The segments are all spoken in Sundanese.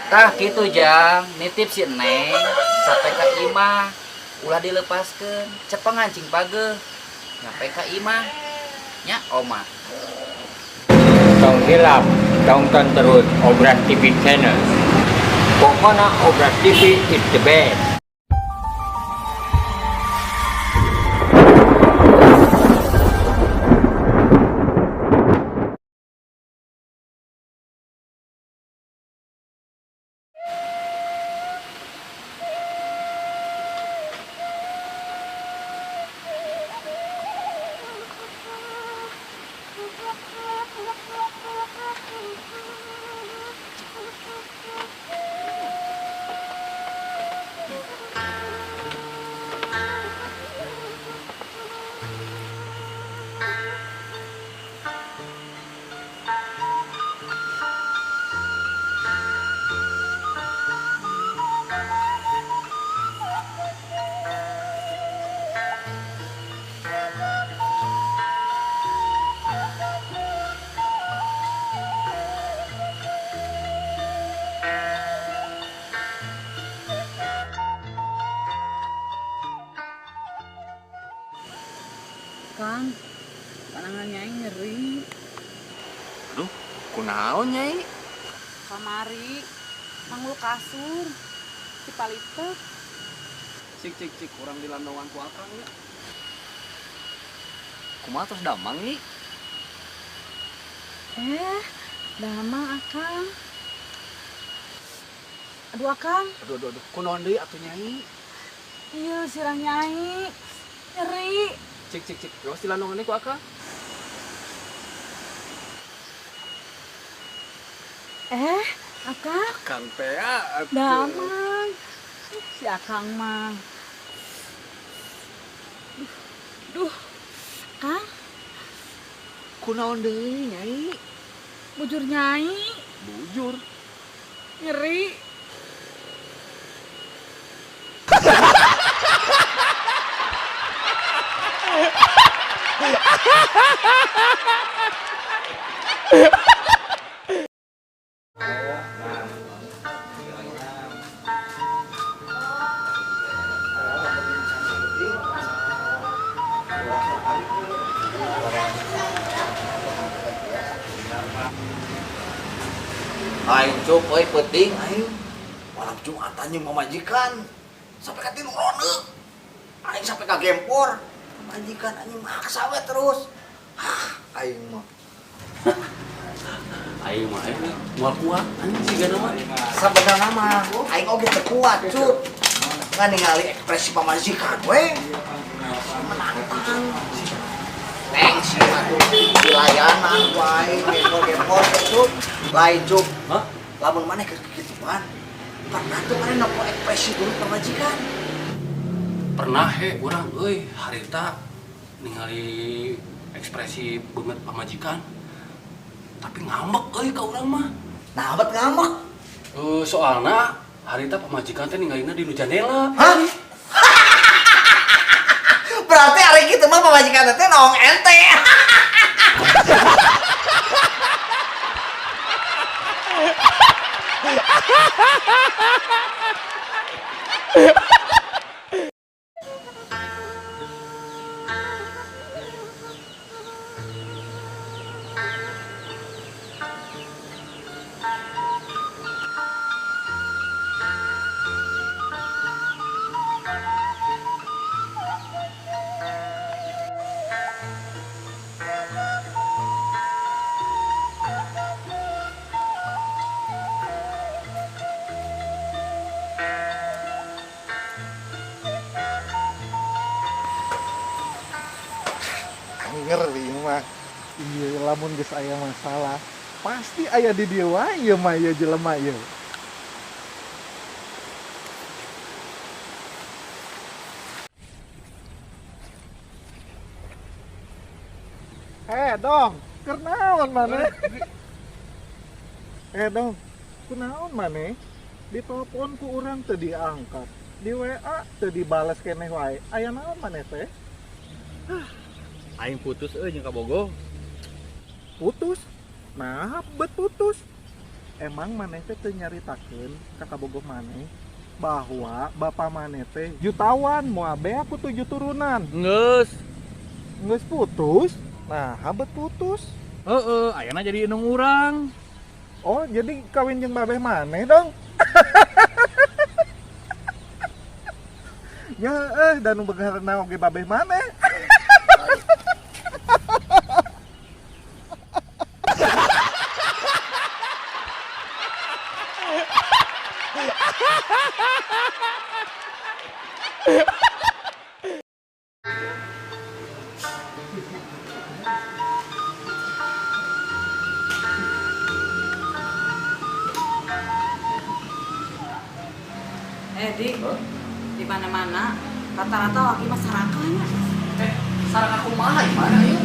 Tah kitu Jang, nitip si Neng sampai ka imah. Ulah dilepaskeun, cepengan cing pageuh. Nyampe ka imah. Nya oma. Tong hilap, tonton terus Obras TV Channel. Pokoknya Obras TV is the best. Kang, panangan Nyai nyeri. Aduh, kunaon Nyai? Kamari, manggul kasur, cipalitek. Cik cik cik, kurang dilandongan ku akang nya. Kumaha tos damang Nyi? Damang akang. Aduh akang. Aduh aduh aduh, kunaon deui atuh Nyai? Iya, sirah Nyai. Nyeri. Cik cik cik, terus dilandongan ku akang. Akang. Akang teh atuh. Damang. Si akang mah. Duh, duh. Kang. Kunaon deui Nyai? Bujur Nyai. Bujur. Nyeri. Aing cuk euy penting aing. Malam Jumatan jeung pamajikan sampai ka tilu ronde. Aing sampai ka gempor. Pamajikan anjing maksa we terus. Hah, aing mah. Aing mah aing moal kuat anjing sigana mah. Sabenerna mah aing oge teu kuat cut. Ngan ningali ekspresi pamajikan we. Menantang. Neng sih mah tuh dilayanan ku aing gempor-gempor cut. Lain cuk. Hah? Lamun maneh keur kikituan, pernah tuh maneh nempo ekspresi buruk pamajikan? Pernah he urang euy harita ningali ekspresi beungeut pamajikan. Tapi ngambek euy ka urang mah. Nah, bet ngambek? Soalna harita pamajikan teh ningalina di nu jandela. Hah? Berarti hari kitu mah pamajikan teh noong ente. Ngeri mah. Iya, lamun geus aya masalah, pasti aya di dieu wae ieu mah ieu jelema ieu. Dong, keur naon maneh? Dong, kunaon maneh? Ditelepon ku urang teu diangkat, di WA teu dibales keneh wae. Aya naon maneh teh? Aing putus euy jeung kabogoh. Putus? Nah, bet putus. Emang maneh teh teu nyaritakeun ka kabogoh maneh bahwa bapak maneh teh jutawan moal beak ku 7 turunan. Geus. Geus putus. Nah, habet putus. Heeh, ayeuna jadi indung urang. Oh, jadi kawin jeung babeh maneh dong. Ya dan nu beungeurna oge babeh maneh. Dik, di mana-mana rata-rata laki mah sarakanya. Saraka kumaha gimana yuk?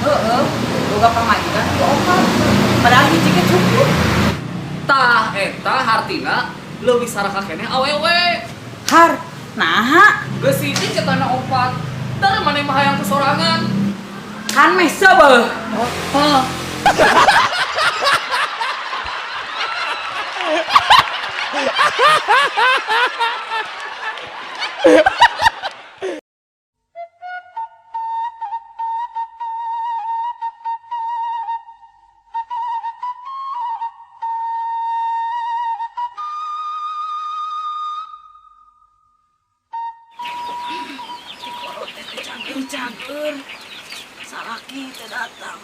Heeh, boga pamajikan ku opat. Padahal hiji ge cukup. Tah eta hartina leuwih saraka keneh awewe. Har, naha? Geus hiji cetana opat. Dar maneh mah hayang kesorangan. Kan meh sebeuh. Heeh. Cager, salaki teh datang.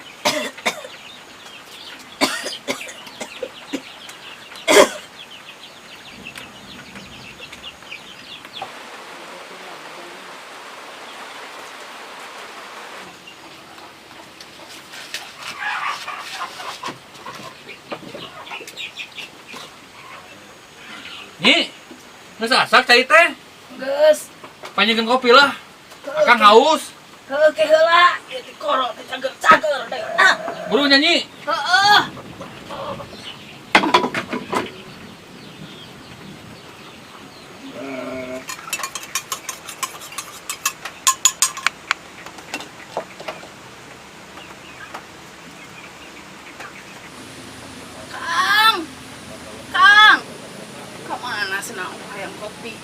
Nyi, geus asak cai teh. Geus. Panjangkeun kopi lah. Akang haus. Heuh ke heula, ieu teh korot teh cager-cager deh. Ah. Buru nyanyi. Heeh. Kang. Kang. Kemana senang hayang kopi?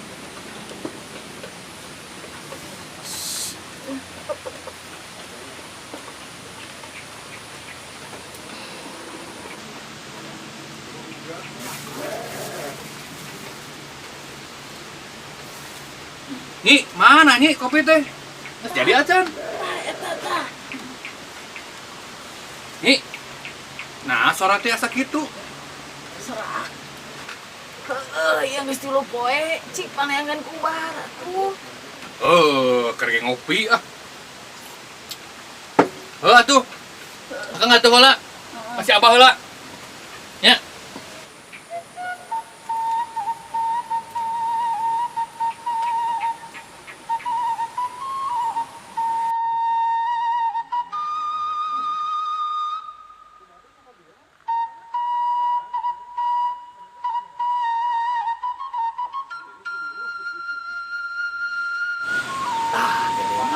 Nyi, mana nyi kopi teh? Geus jadi acan. Nyi. Nah, sora teh asa kitu. Serak. Heeh, yang geus 3 poe, cik panayangan kubar atuh. Keur ge ngopi ah. Heuh atuh. Akang atuh heula. Masih abah heula. Nya.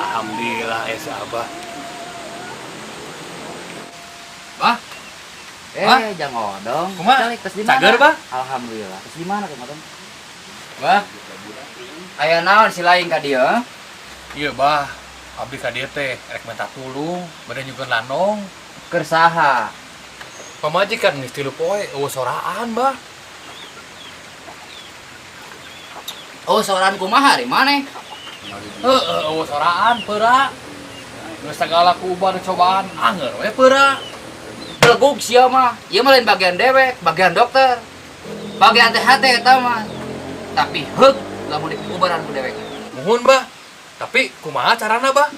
Alhamdulillah ya si Abah. Bah? Bah? Jangan odong. Kumaha? Calik, tes di mana? Cager, Bah? Alhamdulillah. Tes di mana kemarin? Bah? Aya naon si lain ka dieu? Iya, Bah. Abdi ka dieu teh rek minta tulung, bade nyukeun lanong. Keur saha? Pamajikan geus 3 poe eueuh soraan, Bah. Oh, soraan kumaha ari maneh? Heeh, eueuh soraan peura. Geus sagala ku ubar cobaan anger we peura. Belegug sia mah. Ieu mah lain bagian dewek, bagian dokter. Bagian THT eta mah. Tapi heug lamun diubaran ku dewek. Muhun, Bah. Tapi kumaha carana, Bah?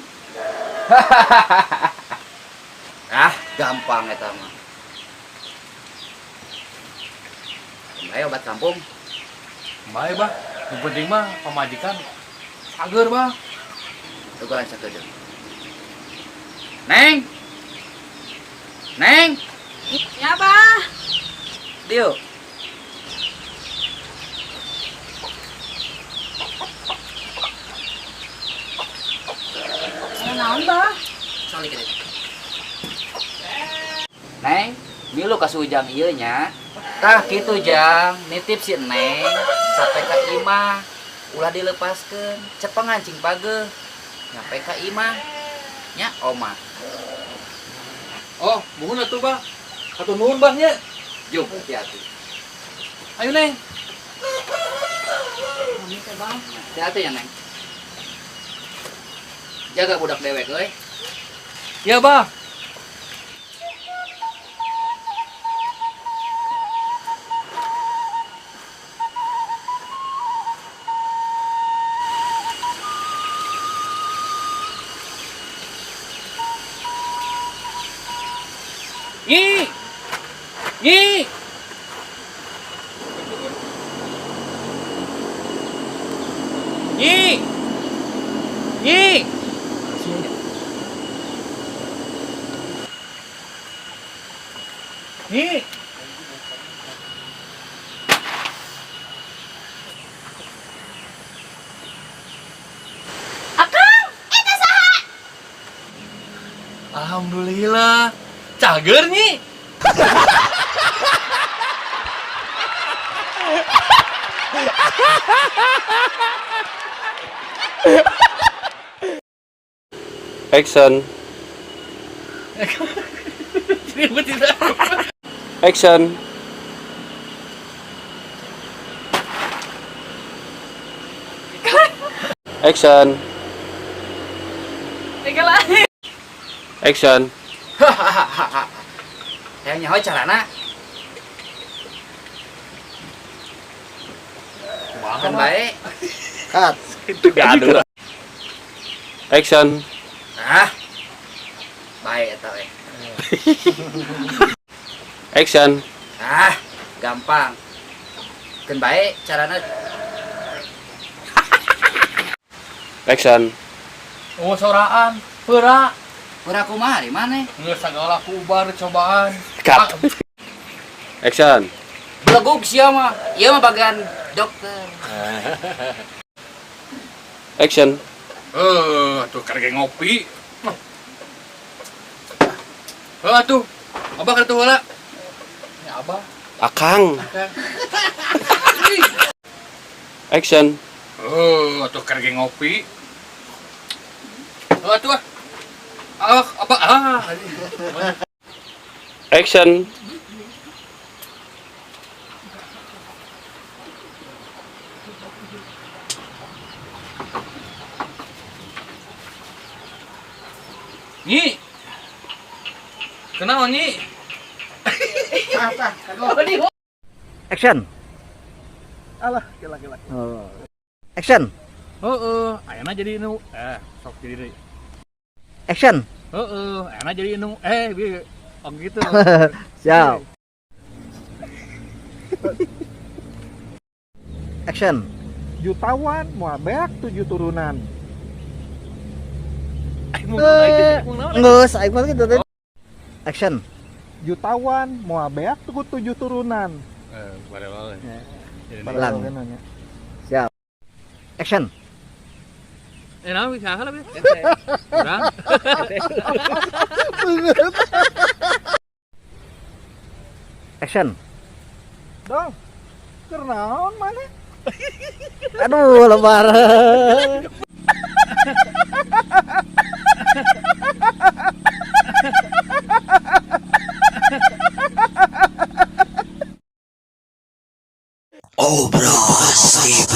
Ah, gampang eta mah. Bae obat kampung. Bae, Bah. Nu penting mah pamajikan cager, Bah. Tugalan sakedeung. Neng. Neng. Ya, Bah. Dieu. Aya naon, Bah? Salik deui. Neng, milu ka si Ujang ieu nya. Tah kitu Jang, nitip si Neng sampai ka imah. Ulah dilepaskeun, cepengan cing pageuh. Nyampe ka imah. Nya oma. Oh, muhun atuh bah. Hatur nuhun bah nya. Juk hati-hati. Ayo Neng. Hati-hati ya Neng. Jaga budak dewek euy. Ya bah. Nyi. Nyi. Nyi. Nyi. Nyi. Akang, eta saha? Alhamdulillah. Cager Nyi. Action. Action. Action. Action. Hayang nyaho carana. Kan bae. Cut. Gaduh. Action. Ah. Bae eta we. Action. Ah, gampang. Keun bae carana. Action. Oh, soraan. Peura. Peura kumaha di maneh? Geus sagala ku ubar cobaan. Cut. Action. Belegug sia mah. Ieu mah bagian dokter. Action. Atuh karek ngopi. Heuh atuh. Abah kartu heula. Ya abah. Akang. Action. Atuh karek ngopi. Heuh atuh. Ah, abah ah. Action. Nyi. Kenapa Nyi? Action. Alah, gila-gila. Oh. Action. Heeh, ayana jadi nu sok jadi deui. Action. Heeh, ayana jadi nu bieu. Oh gitu. Siap. Action. Jutawan moal beak 7 turunan. Ngeus, aing mah kitu teh. Action. Jutawan moal beak 7 turunan. Bareng. Ulang. Siap. Action. Naon bisa lah bisa. Urang. Action. Dong. Keur naon maneh? Aduh, lebaran. Obras TV.